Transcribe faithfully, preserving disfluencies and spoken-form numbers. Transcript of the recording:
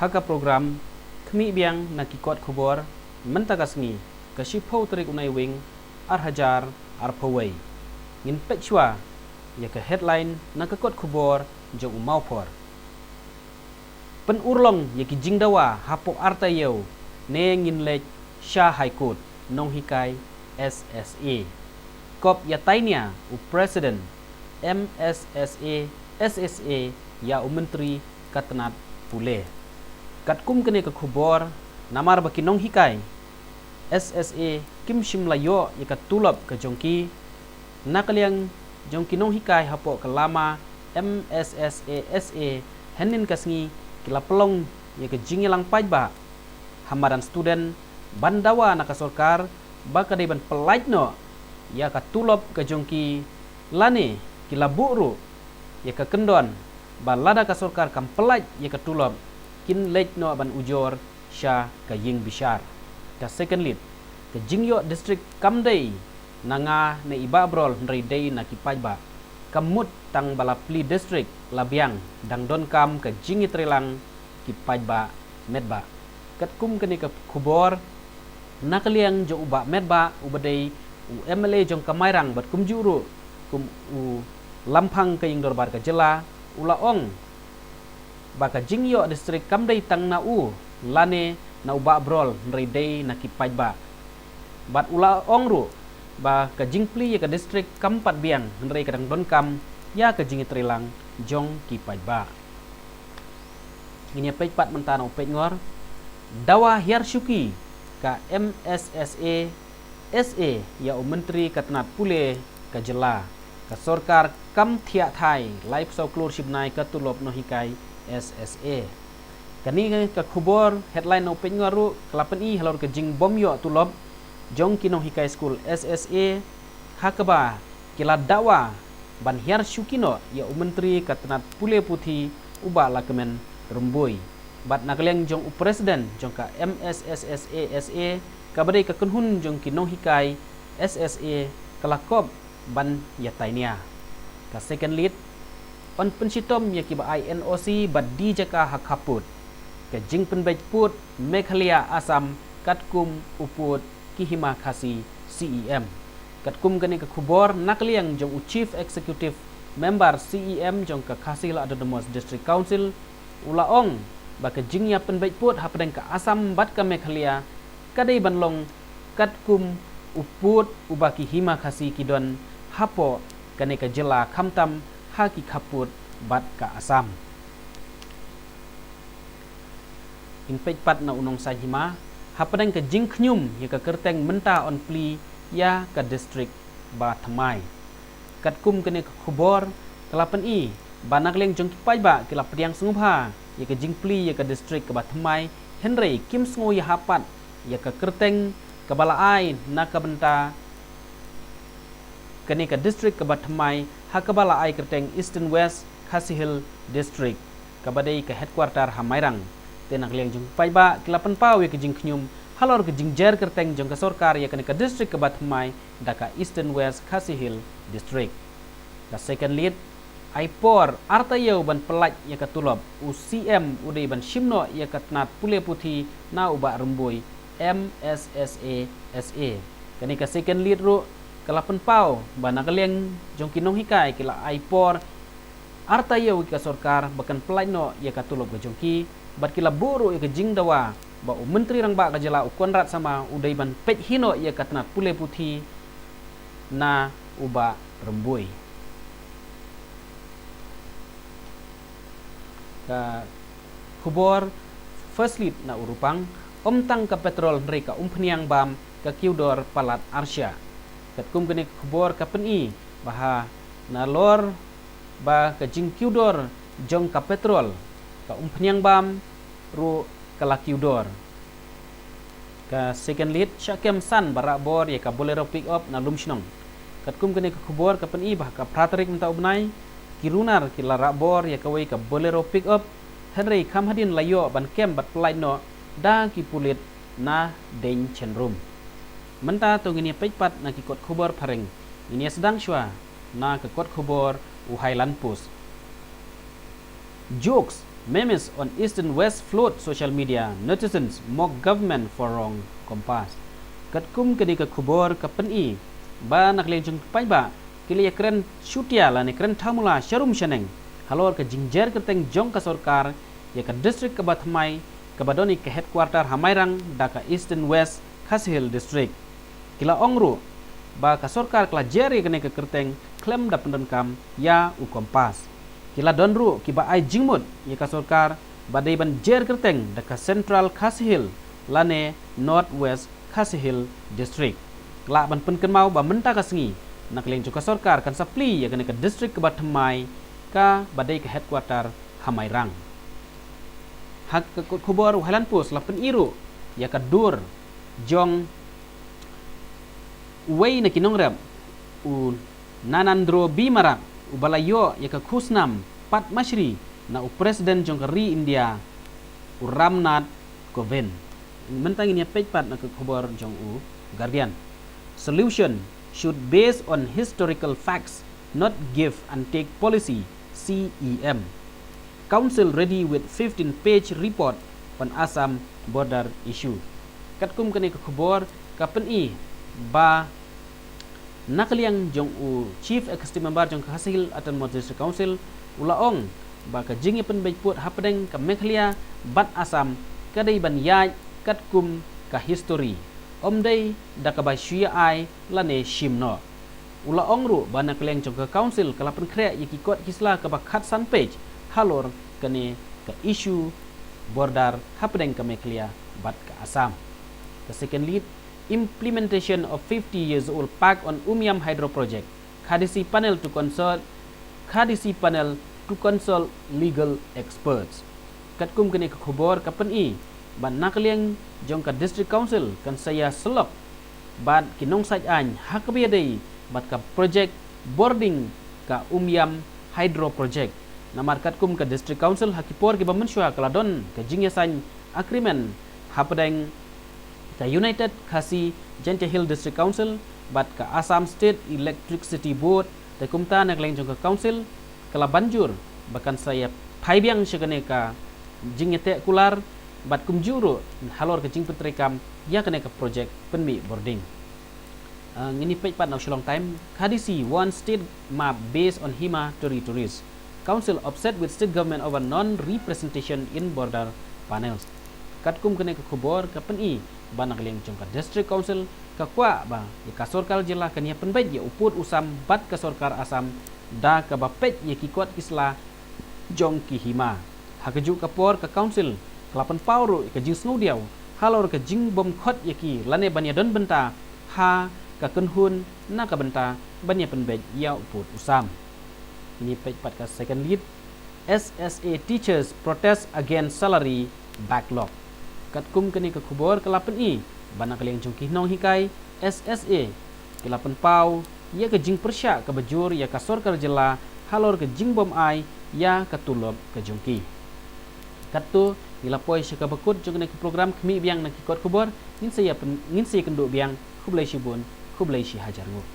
Ha ka program Khmih Biang na ki kot khubor mynta ka sngi, ka shiphew tarik u Naiwieng ar hajar arphew wei, ngin peit shuwa ïa ka headline na ka kot khubor jong u Mawphor. Pynurlong ïa ki jingdawa hapoh artaïew ne ngin leit sha High Court, nonghikai S S A. Kop ïa tainia u President M S S A S S A ïa u Myntri ka tnat pule. Katkum kane ka khubor, namar ba ki nonghikai S S A kim shym la ïoh ïa ka tulop ka jong ki, na ka liang jong ki nonghikai hapoh ka lama M S S A S A, hynnin ka sngi ki la pynlong ïa ka jingïalang paidbah ha madan student ban dawa na ka sorkar ba ka dei ban pyllait noh ïa ka tulop ka jong ki, lane ki la buh ruh ïa ka kyndon ba lada ka sorkar kam pyllait ïa ka tulop, kin leit noh ban ujor sha ka ïing bishar. Ka second lead, ka jingïoh district kam dei na nga ne i Bah Brol hynrei dei na ki paidbah. Ka mut tang ba la plie district la biang, dang donkam ka jingïatreilang ki paidbah metbah. Katkum kane ka khubor, na ka liang jong u Bah Metbah uba dei u M L A jong ka Mairang bad kumjuh ruh kum u Lamphang ka Ïing Dorbar ka Jylla, u la ong ba ka jingïoh district kam dei tang na u lane na u Bah Brol hynrei dei na ki paidbah. Bad u la ong ruh ba ka jingplie ïa ka district kam pat biang hynrei ka dang donkam ïa ka jingïatreilang jong ki paidbah. Ngin ïa peit pat mynta na u peit ngor. Dawa hiar shuki ka M S S A S A ïa u Myntri ka tnat pule ka Jylla. Ka sorkar kam thiah thai laiphew saw klur shibnai ka tulop nonghikai S S A. Kane ka khubor headline na u peit ngor ruh ka la pyni halor ka jingbym ïoh tulop jong ki nonghikai skul S S A, ha kaba ki la dawa ban hiar shuki noh ïa u Myntri ka tnat pule puthi u Bah Lahkmen Rymbui. Bad na ka liang jong u President jong ka M S S S A S A, kaba dei ka kynhun jong ki nonghikai S S A, ka la kop ban ïatainia. Ka second lead, yn pynshitom ïa kiba ai N O C bad die jaka ha khappud. Ka jingpynbeit pud Meghalaya Assam katkum u pud ki Hima Khasi C E M. Katkum kane ka khubor, na ka liang jong u Chief Executive Member C E M jong ka Khasi Hills Autonomous District Council, u la ong ba ka jingïapynbeit pud hapdeng ka Assam bad ka Meghalaya ka dei ban long katkum u pud uba ki Hima Khasi ki don hapoh kane ka jylla, khamtam ha ki khappud bad ka Assam. Ngin peit pat na u Nongsaiñ Hima, hapdeng ka jingkhñium ïa ka kyrteng mynta yn plie ïa ka district ba thymmai. Katkum kane ka khubor ka la pyni ba na ka liang jong ki paidbah ki la pdiang sngewbha ïa ka jingplie ïa ka district kaba thymmai, hynrei kim sngew ïahap pat ïa ka kyrteng kaba la ai na ka bynta kane ka district kaba thymmai, ha kaba la ai kyrteng Eastern West Khasi Hills District, kaba dei ka headquarter ha Mairang. Te na ka liang jong ki paidbah ki la pynpaw ïa ka jingkhñium halor ka jingjer kyrteng jong ka sorkar ïa kane ka district kaba thymmai da ka Eastern West Khasi Hills District. Ka second lead, ai por arta ïew ban pyllait ïa ka tulop, u C M u dei ban shim noh ïa ka tnat pule puthi na u Bah Rymbui, M S S A S A. Kane ka second lead ruh ka la pynpaw ba na ka liang jong ki nonghikai ki la ai por arta ïew ïa ka sorkar ba kan pyllait noh ïa ka tulop ka jong ki, bad ki la buh ruh ïa ka jingdawa ba u Myntri Rangbah ka jylla u Conrad Sangma u dei ban peit hi noh ïa ka tnat pule puthi na u Bah Rymbui. Ka khubor first lead na u Rupang, ym tang ka petrol hynrei ka umphniang bam ka kiew dor palat arshah. Katkum kane ka khubor ka pyni ba ha nalor ba ka jingkiew dor jong ka petrol, ka umphniang bam ruh ka la kiew dor. Ka second lead, shah kem san ba rah bor ïa ka Bolero pick up na Lumshnong. Katkum kane ka khubor ka pyni ba ha ka phra tarik mynta u bnai, ki runar ki la rah bor ïa kawei ka Bolero pick up, hynrei kham hadien la ïoh ban kem bad pyllait noh da ki pulit na Deiñ Chynrum. Mynta to ngin ïa peit pat na ki kot khubor phareng. Ngin ïa sdang shuwa na ka kot khubor u Highland Post. Jokes, Memes on Eastern West float social media, netizens mock government for wrong compass. Katkum kane ka khubor ka pyni ba na ka liang jong ki paidbah ki la ïakren shutia lane kren thamula sharum shaneng halor ka jingjer kyrteng jong ka sorkar ïa ka district kaba thymmai kaba don ïa ka headquarter ha Mairang da ka Eastern West Khasi Hills District. Ki la ong ruh ba ka sorkar ka la jer ïa kane ka kyrteng khlem da pyndonkam ïa u compass. Ki la don ruh kiba ai jingmut ïa ka sorkar ba dei ban jer kyrteng da ka Central Khasi Hills lane North West Khasi Hills District. Lah ban pynkynmaw ba mynta ka sngi na ka liang jong ka sorkar kan sa plie ïa kane ka district kaba thymmai kaba dei ka headquarter ha Mairang. Ha ka kot khubor u Highland Post la pyni ruh ïa ka dur jong uwei na ki nongrep, u Nanandro B Marak, uba la ïoh ïa ka khusnam Padma Shri na u President jong ka ri India, u Ramnath Kovind. Mynta ngin ïa peit pat na ka khubor jong u Guardian. Solution should base on historical facts, not give and take policy, C E M. Council ready with fifteen page report on Assam border issue. Katkum kane ka khubor ka pyni ba na ka liang jong u Chief Executive Member jong ka Khasi Hills Autonomous District Council u la ong ba ka jingïapynbeit pud hapdeng ka Meghalaya bad Assam ka dei ban ïaid katkum ka history, ym dei da kaba shu ïa ai lane shim noh. U la ong ruh ba na ka liang jong ka council ka la pynkhreh ïa ki kot ki sla kaba khatsan page halor kane ka issue border hapdeng ka Meghalaya bad ka Assam. Ka second lead, implementation of fifty years old Pak on Umiam Hydro Project, Khadisi panel to consult, Khadisi panel to consult legal experts. Katkum kane ka khubor ka pyni ba na ka liang jong ka District Council kan sa ïa sylloh bad ki nongsaid aiñ ha kaba ïadei bad ka project bording ka Umiam Hydro Project. Namar katkum ka District Council ha ki por kiba mynshuwa ka la don ka jingïasain agreement hapdeng ka United Khasi Jaintia Hills District Council bad ka Assam State Electricity Board, te kumta na ka liang jong ka council ka la ban jur ba kan sa ïa phai biang sha kane ka jingïateh kular bad kumjuh ruh halor ka jingpyntreikam ïa kane ka project pynmih bording. Ah, ngin ïa peit pat na u Shillong Times. Khadisi wants state map based on Hima territories. Council upset with state government over non-representation in border panels. Katkum kane ka khubor ka pyni ba na ka liang jong ka District Council ka kwah ba ïa ka sorkar jylla kan ïa pynbeit ïa u pud u sam bad ka sorkar Assam da kaba peit ïa ki kot ki sla jong ki hima. Ha kajuh ka por ka council ka la pynpaw ruh ïa ka jingsngewdiaw halor ka jingbym khot ïa ki lane ban ïa don bynta ha ka kynhun na ka bynta ban ïa pynbeit ïa u pud u sam. Ngin ïa peit pat ka second lead. S S A teachers protest against salary backlog. Katkum kane ka khubor ka la pyni ba na ka liang jong ki nonghikai S S A ki la pynpaw ïa ka jingpyrshah kaba jur ïa ka sorkar jylla halor ka jingbym ai ïa ka tulop ka jong ki. Katto ngi la poi sha kaba kut jong kane ka program, khmih biang na ki kot khubor, ngin sa ïa pyn-, ngin sa ïa kynduh biang. Khublei shibun, khublei shi hajar nguh.